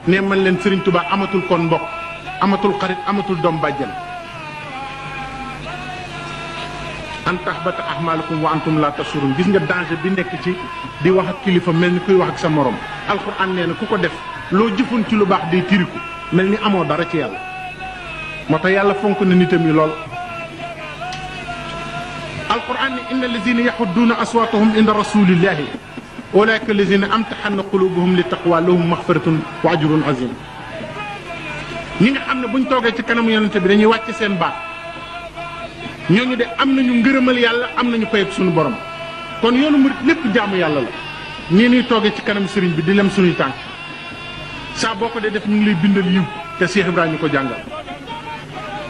ne man leen Serigne Touba amatul kon mbokk amatul xarit amatul doom bàjjan an tahbata ahmalukum wa antum la tashurun gis nga danger bi nekk ci di wax ak kilifa mel ni kuy wax ak sa morom alquran nee na ku ko def loo jëfoon ci lu baax day tiriku mel ni amoo dara ci yàlla moo tax yàlla fonk na nitam yi lool alquran ne inna allazina yaxudduuna aswaatahum inda rasulillahi ulaika allazina amtaxanna qulubuhum li taqwa lahum maxfiratun wa ajrun azim ñi nga xam ne buñ toogee ci kanamu yonente bi dañuy wàcc seen baat ñooñu de am nañu ngërëmal yàlla am nañu payeb suñu borom kon yoonu murit lépp jaamu yàlla la nii ñuy toogee ci kanam sëriñ bi di lem suñuy tànk saa boo ko dee def ñu ngi lay bindal yiw te Cheikh Ibrahima ñu ko jàngal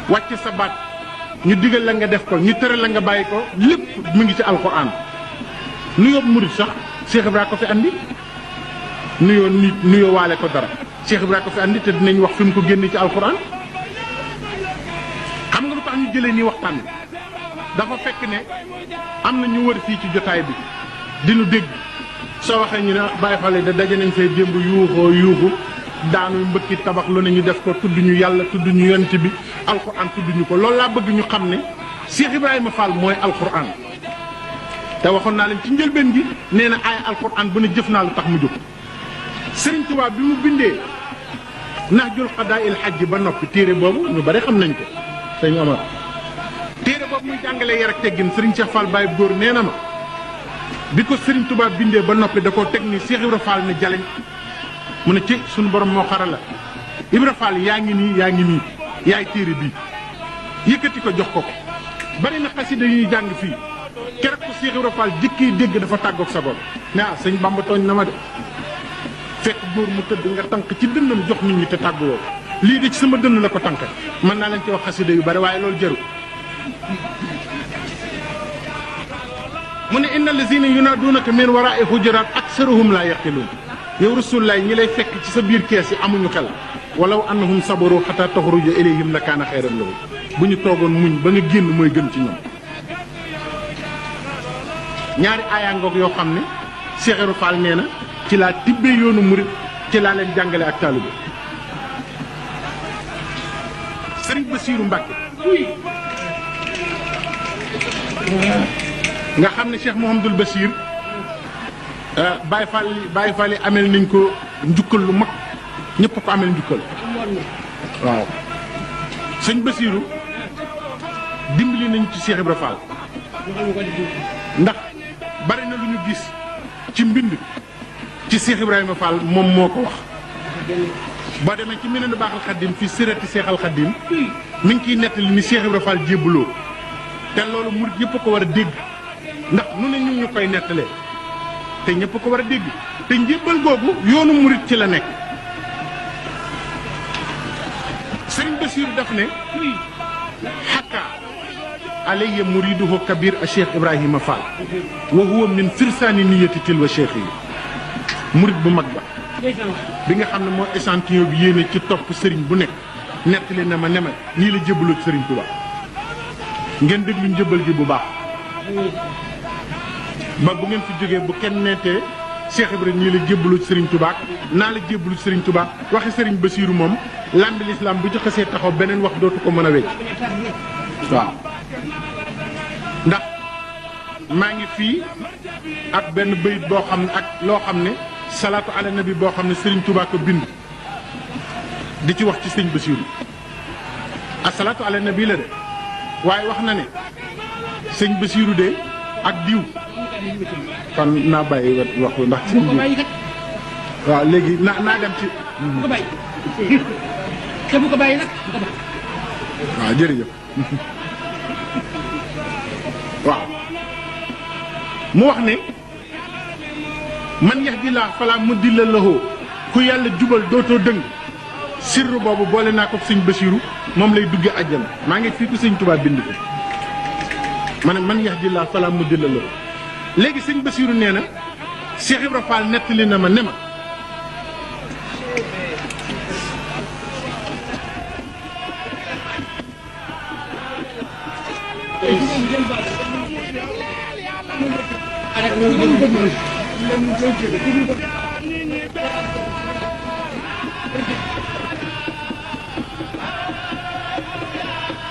wàcc sa baat ñu digal la nga def ko ñu tere la nga bàyyi ko lépp mu ngi ci alquran nuyoo murit sax Cheikh Ibrahima ko fi andi nuyoo waale ko dara Cheikh Ibrahima ko fi andi te dinañ wax fi mu ko génne ci alquran xam nga lu tax ñu jëlee nii waxtaan bi dafa fekk ne am na ñu wër fii ci jotaay bi dinu dégg soo waxee ñu ne Baye Fall da daje nañ fay démb yuuxu daanu mbëkki tabax lu ne ñu def ko tudd ñu yàlla tudd ñu yonent bi alquran tudd ñu ko loolu laa bëgg ñu xam ne Cheikh Ibrahima Fall mooy alquran te waxoon naa leen ci njëlbeen gi nee na ay alquran bu ne jëf naa lu tax mu jóg Serigne Touba bi mu bindee Nahjul Qadaa'il Hajj ba noppi téere boobu ñu bari xam nañ ko sëñ Omar téere boobu muy jàngalee yar ak teggin Serigne Cheikh Fall Baye góor nee na ma bi ko Serigne Touba bindee ba noppi da koo teg ni Cheikh Ibra Fall ne jaleñ mu ne ci suñu borom moo xarala Ibra Fall yaa ngi nii yaay téere bii yëkkati ko jox ko bari na xasida yu ñuy jàng fii keroog ko Cheikh Ibra Fall jëkkee dégg dafa tàggoog sa bopp ne ah sëñ Bamba tooñ na ma de fekk góor mu tëdd nga tànk ci dënnam jox nit ñi te tàgguwoo lii de ci sama dënn la ko tànk mën naa leen ci wax xasida yu bari waaye loolu jëru mu ne inna allazina yunaadunaka min waraai hujuraat aksaruhum laa yaqiluun yow rasulullah ñi lay fekk ci sa biir kees yi amuñu xel walaw annahum sabaru xata taxruja ilayhim la kaana xayran lahum bu ñu toogoon muñ ba nga génn mooy gën ci ñoom ñaari aayangoog yoo xam ne Cheikh Ibra Fall nee na ci laa tibbee yoonu murit ci laa leen jàngale ak taalibe Sëriñ Basiiru Mbàkke nga xam ne Cheikh Mouhamadoul Bachir Baye Fall yi amel nañ ko njukkal lu mag ñëpp ko amel njukkal waaw sëñ Basiiru dimbali nañu ci Cheikh Ibra Fall ndax bari na lu ñu gis ci mbind ci Cheikh Ibrahima Fall moom moo ko wax boo demee ci Minanu Baaxal Xaddim fii sirati Seexal Xaddim mi ngi ciy nettali ni Cheikh Ibra Fall jébbaloo te loolu murit yëpp ko war a dégg ndax nu ne ñu koy nettalee te ñëpp ko war a dégg te njébbal googu yoonu murit ci la nekk Sëriñ Basiiru daf ne xakka alayya muriduhu kabir a Cheikh Ibrahima Fall wa huwa min firsaani niyati tilwa cheikh yi murit bu mag ba bi nga xam ne moo échantillon bi yéene ci topp sëriñ bu nekk nettali na ma ne ma nii la jébbaloo ci Sëriñ Tuubaa ngeen déglu njëbbal gi bu baax ba bu ngeen fi jógee bu kenn nettee Cheikh Ibrahima nii la jébbaloo ci Sëriñ Tuubaa naa la jébbalu ci Sëriñ Tuubaa waxi Sëriñ Basiiru moom lambi lislaam bu joxe see taxaw beneen wax dootu ko mën a wecc waaw ndax maa ngi fii ak benn bayit boo xam ne ak loo xam ne salaatu ala nabi boo xam ne Sëriñ Tuubaa ko bind di ci wax ci Sëriñ Basiiru ak salaatu ala nabi la de waaye wax na ne Sëriñ Basiiru de ak diw kon naa bàyyi wax ndax sëñ bi waaw léegi naa dem ci bu ko bàyyi te bu ko bàyyi nag bu ko bàyyi waaw jërëjëf waaw mu wax ne man yahdillah fala mudilla lahu ku yàlla jubal dootoo dëng sirru boobu boole naa ko sëñ Basiiru moom lay dugge àjjana maa ngi fii ko sëñ Tuubaa bind ko ma ne man yahdillah fala mudilla lahu léegi sëñ Basiiru nee na Cheikh Ibra Fall nettali na ma ne ma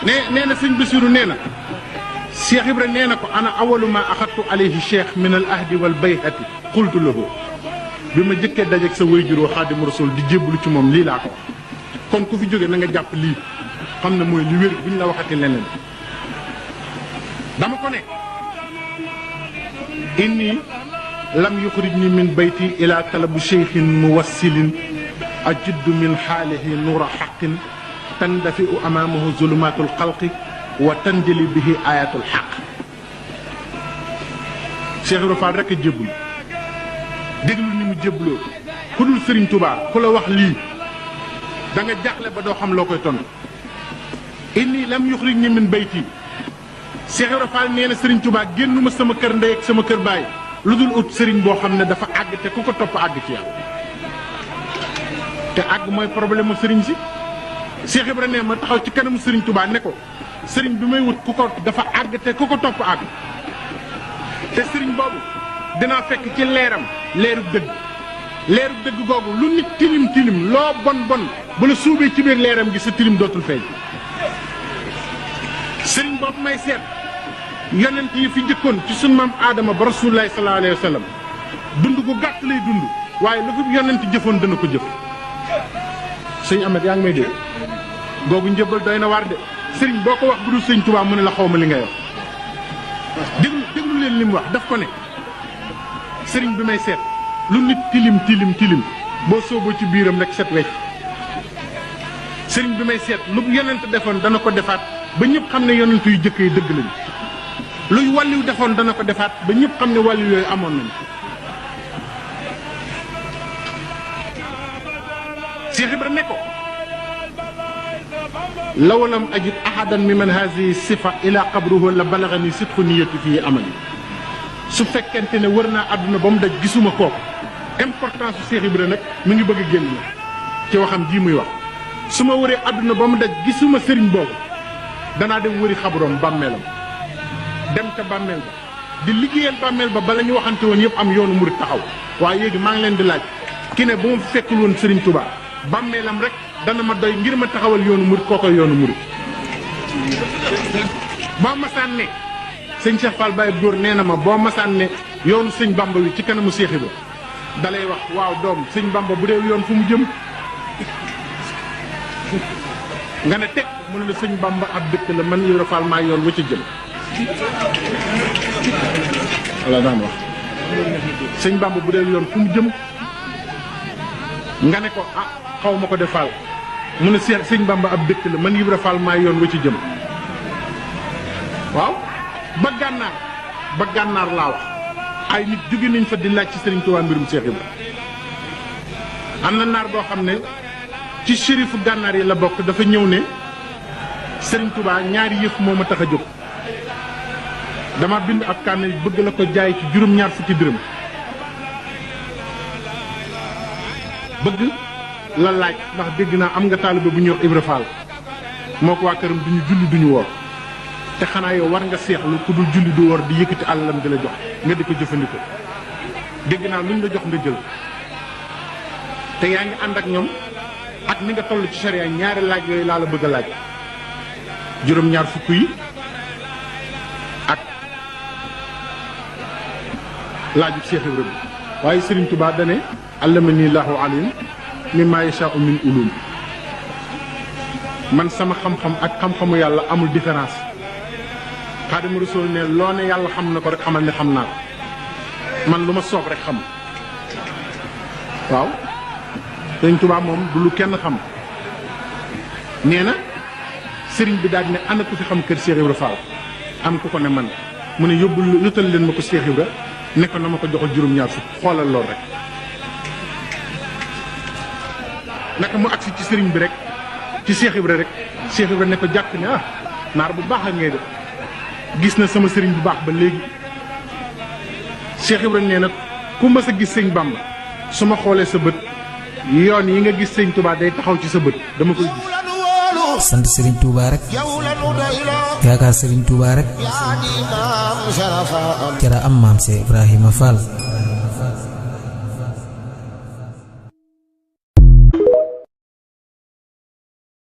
nee na sëñ Basiru nee na Cheikh Ibra nee na ko ana awalu ma axadtu alayhi cheikh min al ahdi wal bayhati qultu lahu bi ma jëkkee dajeeg sa wayjuroo Xaadimu Rasuul di jébbalu ci moom lii laa ko wax kon ku fi jóge na nga jàpp lii xam ne mooy li wér buñ la waxati leneen dama ko ne inni lam yuxrijni min bayti ila talabu cheikhin muwassilin ajiddu min xaalihi nuura xaqin tandafiu amaamahu zulumatul xalqi wa tanjali bihi ayatul xaq Cheikh Ibra Fall rek a jébbul déglu ni mu jébbaloo ku dul Serigne Touba ku la wax lii da nga jaaxle ba doo xam loo koy tontu inni lam yuxrijni min bayti Cheikh Ibra Fall nee na Serigne Touba génnuma sama kër ndey ak sama kër baay lu dul ut Serigne boo xam ne dafa àgg te ku ko topp àgg ci yàlla te àgg mooy problème mu Serigne si Cheikh Ibra nee ma taxaw ci kanamu Serigne Touba ne ko Serigne bi may wut ku ko dafa àgg te ku ko topp àgg te Serigne boobu dinaa fekk ci leeram leerub dëgg googu lu nit tilim tilim loo bon bon bu la suubee ci biir leeram gi sa tilim dootul feeñ Serigne boobu may seet yonent yi fi jëkkoon ci sunu maam Aadama ba Rasulullaahi sallallaahu alayhi wa sallam dund gu gàtt lay dund waaye lu fi yonent jëfoon dana ko jëf sëñ Ahmed yaa ngi may dégg googu njëbbal doy na waar de Serigne boo ko wax bu dul sëñ Touba mu ne la xaw ma li ngay wax déglu leen li mu wax daf ko ne Serigne bi may seet lu nit tilim boo sooboo ci biiram rek set wecc Serigne bi may seet lu yonent defoon dana ko defaat ba ñëpp xam ne yonent yu jëkk yi dëgg lañu luy wàlliw defoon dana ko defaat ba ñëpp xam ne wàlliw yooyu amoon nañu Cheikh Ibra ne ko law lam ajid ahadan mi man hazihi sifa ila qabruhu la balagani sidqu niyati fii amali su fekkente ne wër naa àdduna ba mu daj gisuma kooku importance su Cheikh Ibra nag mi ngi bëgg a génn na ci waxam ji muy wax su ma wëree àdduna ba mu daj gisuma sëriñ boobu danaa dem wëri xabroom bàmmeelam dem ca bàmmeel ba di liggéeyal bàmmeel ba bala ñu waxante woon yëpp am yoonu murit taxaw waaye yéegi maa ngi leen di laaj ki ne bu ma fekkul woon Serigne Touba bàmmeelam rek dana ma doy ngir ma taxawal yoonu murit kookoy yoonu murit boo masaan ne sëñ Cheikh Fall Baye góor nee na ma boo masaan ne yoonu sëñ Bamba wi ci kanamu Cheikh Ibra dalay wax waaw doom sëñ Bamba bu dee yoon fu mu jëm nga ne teg mu ne la sëñ Bamba ab dëkk la man Ibra Fall maa yoon wa ca jëm walla daan wax sëñ Bamba bu dee yoon fu mu jëm nga ne ko ah xaw ma ko de Fall mu ne sëñ Bamba ab dëkk la man Ibra Fall maa yoon wa ci jëm waaw ba gànnaar laa wax ay nit jóge nañ fa di laaj ci Serigne Touba mbirum Cheikh Ibra am na naar boo xam ne ci shérifu gànnaar yi la bokk dafa ñëw ne Serigne Touba ñaari yëf moo ma tax a jóg dama bind ab kànn bëgg la ko jaay ci juróom-ñaar fukki dërëm bëgg la laaj ndax dégg naa am nga taalibe bu ñuy wax Ibra Fall moo ko waa këram duñu julli duñu woor te xanaa yow war nga seexlu ku dul julli du woor di yëkkati àllalam di la jox nga di ko jëfandikoo dégg naa luñ la jox nga jël te yaa ngi ànd ak ñoom ak ni nga toll ci charia ñaari laaj yooyu laa la bëgg a laaj juróom-ñaar fukk yi ak laajub Cheikh Ibra bi waaye Serigne Touba dane allamani lahu alim mimma yasha'u min ulum man sama xam-xam ak xam-xamu yàlla amul différence Xaadimu Rasuul ne loo ne yàlla xam na ko rek xamal ne xam naa ko man lu ma soob rek xam waaw Serigne Touba moom du lu kenn xam nee na Serigne bi daal di ne ana ku fi xam kër Cheikh Ibra Fall am ku ko ne man mu ne yóbbul yutal leen ma ko Cheikh Ibra ne ko na ma ko joxal juróom-ñaar fukk xoolal lool rek naka mu agsi ci Serigne bi rek ci Cheikh Ibra rek Cheikh Ibra ne ko jàkk ne ah naar bu baax a ngay def gis na sama Serigne bu baax ba léegi Cheikh Ibra nee na ku mas a gis sëñ Bamba su ma xoolee sa bët yoon yi nga gis sëñ Touba day taxaw ci sa bët dama koy gis. sant Serigne Touba rek yaakaar Serigne Touba rek jara am maam Cheikh Ibrahima Fall